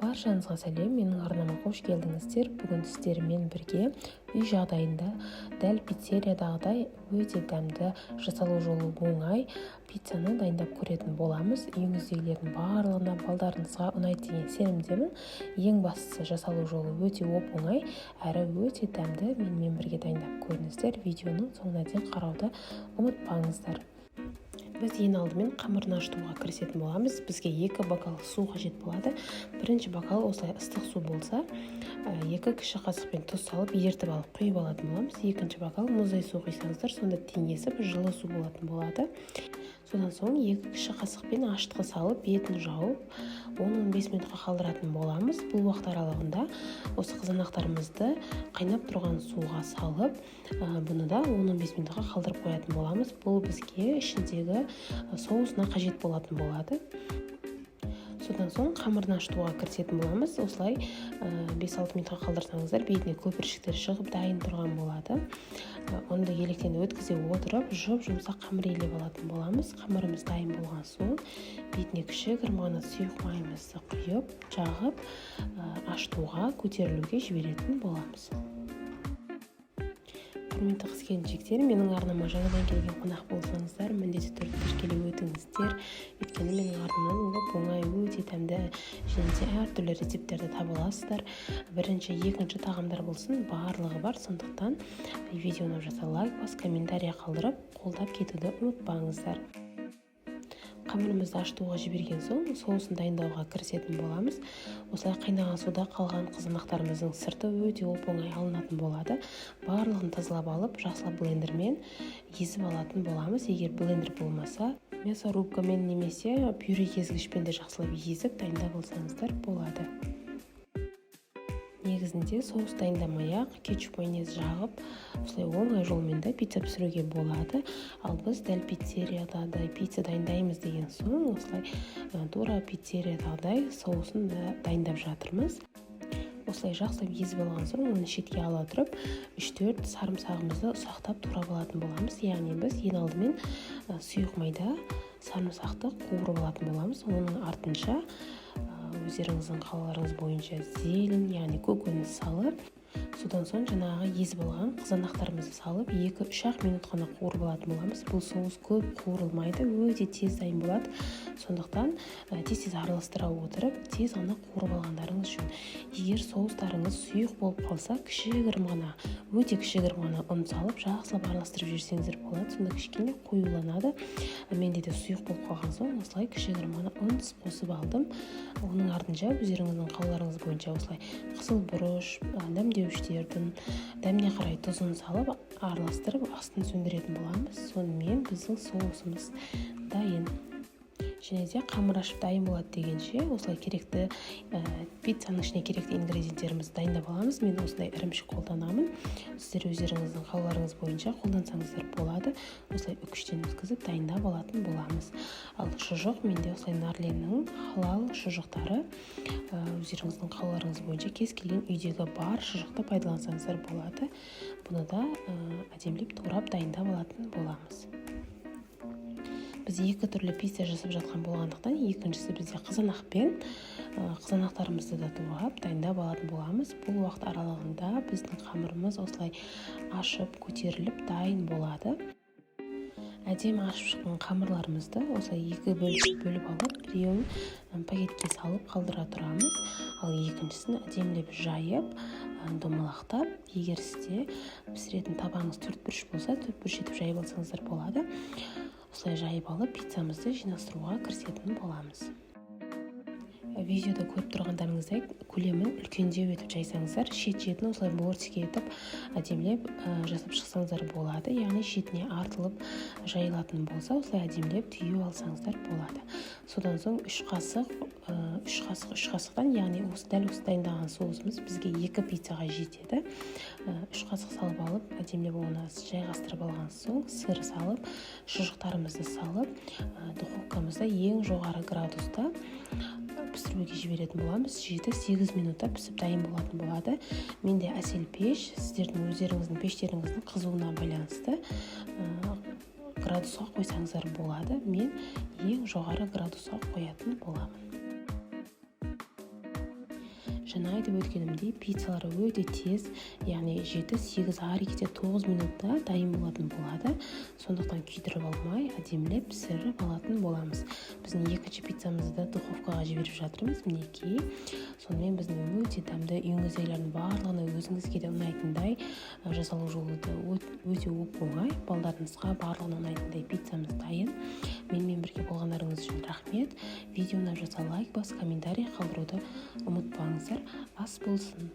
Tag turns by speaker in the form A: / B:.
A: Баршаңызға сәлем! Менің арнама қош келдіңіздер! Бүгін сіздермен бірге үй жағдайында дәл пиццериядағыдай өте дәмді, жасалу жолы оңай пиццаны дайындап көретін боламыз. Үйіңіздегілердің барлығына, балдарыңызға ұнайды деген сенімдемін. Ең бастысы, жасалу жолы өте оп оңай әрі өте дәмді. Менімен бірге дайындап көріңіздер. Видеоның соңына дейін қарауды ұмытпаңыздар. Біз ең алдымен қамырын ашытуға кірісетін боламыз. Бізге 2 бокал су қажет болады. Бірінші бокал осылай ыстық су болса, 2 кіші қасықпен тұз салып, ерітіп алып, құйып алатын боламыз. Екінші бокал мұздай су құйсаңыздар, сонда теңесіп, жылы су болатын болады. Содан соң 2 кіші қасықпен ашытқы салып, бетін жауып, 10-15 минутқа қалдыратын боламыз. Бұл уақыт аралығында осы қызанақтарымызды қайнап тұрған суға салып, бұны да 10-15 минутқа қалдырып қоятын боламыз. Бұл бізге ішіндегі соусына қажет болатын болады. Содан соң қамырын ашытуға кірісетін боламыз. Осылай 5-6 минутқа қалдырсаңыздар, бетіне көпіршіктер шығып, дайын тұрған болады. Ұнды електен өткізе отырып, жұп жұмсақ қамыр илеп алатын боламыз. Қамырымыз дайын болған соң, бетіне кішігірім ғана сұйық майымызды құйып, жағып, ашытуға, көтерілуге жіберетін боламыз. Құрметті қыз келіншектер, менің арнама жаңадан келген қонақ болсаңыздар, міндетті түрде тіркеліп өтіңіздер. Өйткені менің арнамнан оп оңай, өте дәмді және де әртүрлі рецепттерді таба аласыздар. Бірінші, екінші тағамдар болсын, барлығы бар. Сондықтан видео ұнап жатса, лайк басып, комментарий қалдырып, қолдап кетуді ұмытпаңыздар. Қамырымызды ашытуға жіберген соң, соусын дайындауға кірісетін боламыз. Осылай қайнаған суда қалған қызанақтарымыздың сырты өте оп оңай алынатын болады. Барлығын тазалап алып, жақсылап блендермен езіп алатын боламыз. Егер блендер болмаса, мясорубкамен немесе пюре езгішпен де жақсылап езіп, дайындап алсаңыздар болады. Негізінде соус дайындамай ақ, кетчуп, майонез жағып, осылай оңай жолмен де пицца пісіруге болады. Ал біз дәл пиццериядағыдай пицца дайындаймыз деген соң, осылай тура пиццериядағыдай соусын да дайындап жатырмыз. Осылай жақсылап езіп алған соң, оны шетке ала тұрып, 3-4 сарымсағымызды ұсақтап турап алатын боламыз. Яғни біз ең алдымен сұйық майда сарымсақты қуырып алатын боламыз. Оның артынша өздеріңіздің қалауларыңыз бойынша зелень, яғни көкөніс салып, содан соң жаңағы езіп алған қызанақтарымызды салып, 2-3 ақ минут қана қуырып алатын боламыз. Бұл соус көп қуырылмайды, өте тез дайын болады. Сондықтан тез тез араластыра отырып, тез ғана қуырып алғандарыңыз жөн. Егер соустарыңыз сұйық болып қалса, кішігірім ғана, өте кішігірім ғана ұн салып, жақсылап араластырып жіберсеңіздер болады. Сонда кішкене қоюланады. Менде де сұйық болып қалған соң, осылай кішігірім ғана ұн қосып алдым. Оның артынша өздеріңіздің қалауларыңыз бойынша осылай қызыл бұрыш, дәмдеуіштердің дәміне қарай тұзын салып, араластырып, астын сөндіретін боламыз. Сонымен біздің соусымыз дайын. Және де қамыр ашып дайын болады дегенше, осылай керекті пиццаның ішіне керекті ингредиенттерімізді дайындап аламыз. Мен осындай ірімшік қолданамын, сіздер өздеріңіздің қалауларыңыз бойынша қолдансаңыздар болады. Осылай үкіштен өткізіп, дайындап алатын боламыз. Ал шұжық менде осылай Нарленнің халал шұжықтары. Өздеріңіздің қалауларыңыз бойынша кез келген үйдегі бар шұжықты пайдалансаңыздар болады. Бұны да әдемілеп турап, дайындап алатын боламыз. Біз екі түрлі пицца жасап жатқан болғандықтан, екіншісі бізде қызанақпен. Қызанақтарымызды да турап, дайындап алатын боламыз. Бұл уақыт аралығында біздің қамырымыз осылай ашып, көтеріліп, дайын болады. Әдемі ашып шыққан қамырларымызды осылай екі бөліп бөліп алып, біреуін пакетке салып қалдыра тұрамыз, ал екіншісін әдемілеп жайып, домалақтап, егер сізде пісіретін табаңыз төртбұрыш болса, төртбұрыш етіп жайып алсаңыздар болады. Осылай жайып алып, пиццамызды жинастыруға кірісетін боламыз. Видеода көріп тұрғандарыңыздай, көлемін үлкендеу етіп жайсаңыздар, шет шетін осылай бортик етіп, әдемілеп жасап шықсаңыздар болады. Яғни шетіне артылып жайылатын болса, осылай әдемілеп түйіп алсаңыздар болады. Содан соң 3 қасық, 3 қасық, 3 қасықтан, яғни осы дәл осы дайындаған соусымыз бізге екі пиццаға жетеді. 3 қасық салып алып, әдемілеп оны жайғастырып алған соң, сыр салып, шұжықтарымызды салып, духовкамызда ең жоғары градуста пісіруге жіберетін боламыз. 7-8 минутта пісіп, дайын болатын болады. Менде Әсел пеш, сіздердің өздеріңіздің пештеріңіздің қызуына байланысты градусқа қойсаңыздар болады. Мен ең жоғары градусқа қоятын боламын. Жаңа айтып өткенімдей, пиццалар өте тез, яғни 7-8, ары кетсе 9 минутта дайын болатын болады. Сондықтан күйдіріп алмай, әдемілеп пісіріп алатын боламыз. Біздің екінші пиццамызды да духовкаға жіберіп жатырмыз, мінекей. Сонымен, біздің өте дәмді, үйіңіздегілердің барлығына, өзіңізге де ұнайтындай, жасалу жолы да өте оп оңай, балдарыңызға, барлығына ұнайтындай пиццамыз дайын. Менімен бірге болғандарыңыз үшін рахмет. Видео ұнап жатса, лайк басып, комментарий қалдыруды ұмытпаңыздар. Ас болсын!